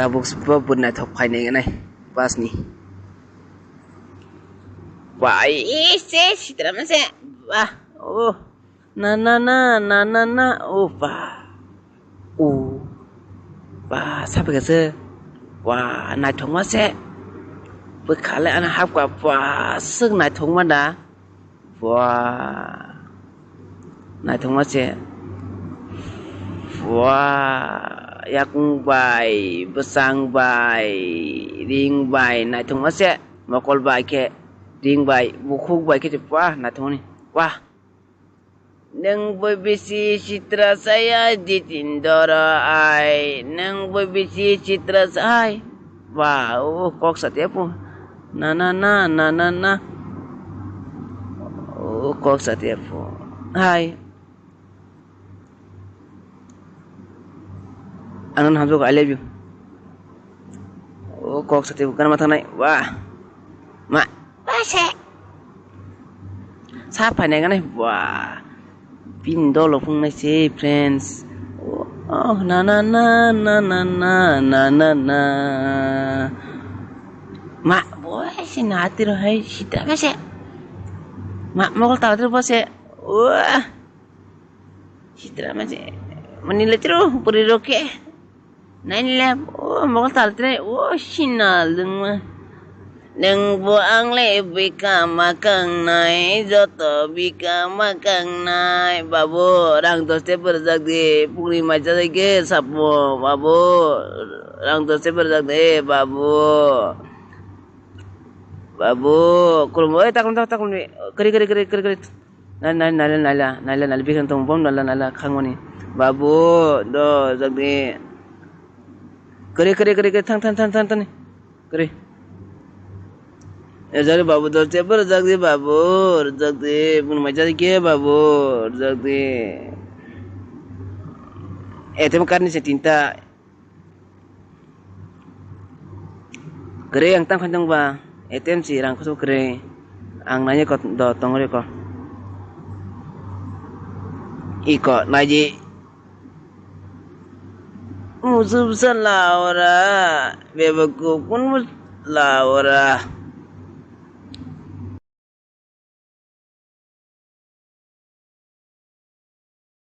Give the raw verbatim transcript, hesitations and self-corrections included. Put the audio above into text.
Tabuk bo bwrwi naithok phainai nai bus ni. Wah, ise sitra mase. Wah, oh. Na, na, na, na, na, na. Oh, ba. Oh. Ba, sabai kha se. Wah, naithok mase. Bwkha le ano hapkha. Wah, swk naithok ma da. Wah. Naithok mase. Wah, yakung bai, bwsang bai, ring bai, naithok mase. Mokol bai khe, ring bai, bukhuk bai khe, wah, naithok ni. Wah. Nwng bo bisi sitra saya, Jitindra ai. Nwng bo bisi sitra sai. Wah, oh, kok satia po. Na, na, na, na, na, na. Oh, kok satia po. Hai. Ano hamjak, I love you. Oh, kok satia po. Kana matang nai. Wah. Ma. Wah, se. Sa phainai gana, wah. Pin dolo phungnai se, friends. Oh, na, na, na. Ma, boy, se na tiro hai, sitra ma se. Ma, mokol ta tiro bo se. Wah. Sitra ma se. Mani le tiro, puri roke. Nainle, o mokol tal tre, o sinal dwngma. Nwng bo ang le bika ma kangnai, joto bika ma kangnai. Babu, rang dos te bwrwjak di, pungni mai chajai khe sapo, babu, rang dos te bwrwjak di, babu. Babu, khulumbo, oi, takum, takum, takum, kari, kari, kari, kari, kari. Nai, nai, naila, naila, naila, naila, bikhan tong bom naila, naila, khangmani. Babu, do, jagdi. Kari, kari, kari, kari, thang, thang, thang, thang, thang. Kari. E jari babu, do, che, bor, jagdi, babu, jagdi, bun mai jari ke, babu, jagdi. A T M card ni se tinta. Kwrwi ang tang khaitong ba, A T M si rang khosok kwrwi. Ang nai ko do tongri ko. Iko naiji. Musubsa laura, bebakuf kun mus laura.